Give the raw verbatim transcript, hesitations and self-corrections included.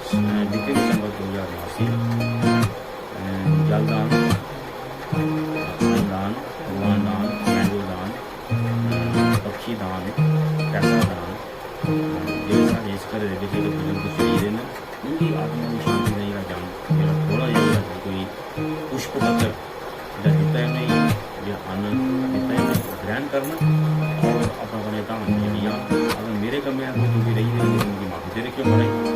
अ, जितने भी संगत को यार मासी, अ, जलदान, अन्नदान, भगवान दान, वैंडू दान, अ, पक्षी दान, पैसा दान, अ, जेह्ड़े साढ़े इस घरै दे बिच जेह्ड़े बुजुर्ग शहीद न, उं'दी आत्मा दी शांति दा जेह्ड़ा दान, जेह्ड़ा थोह्ड़ा जेहा बी अगर कोई पुष्प पत्र जेह्ड़ा दित्ता ऐ उ'नेंगी, जेह्ड़ा अन्न दित्ता ऐ उ'नेंगी, ग्रहण करन और अपना अपने धाम च चली जान। अगर मेरे कम्मै दा कोई त्रुटि रेही दी होग, मिगी माफी दे रखेओ महाराज।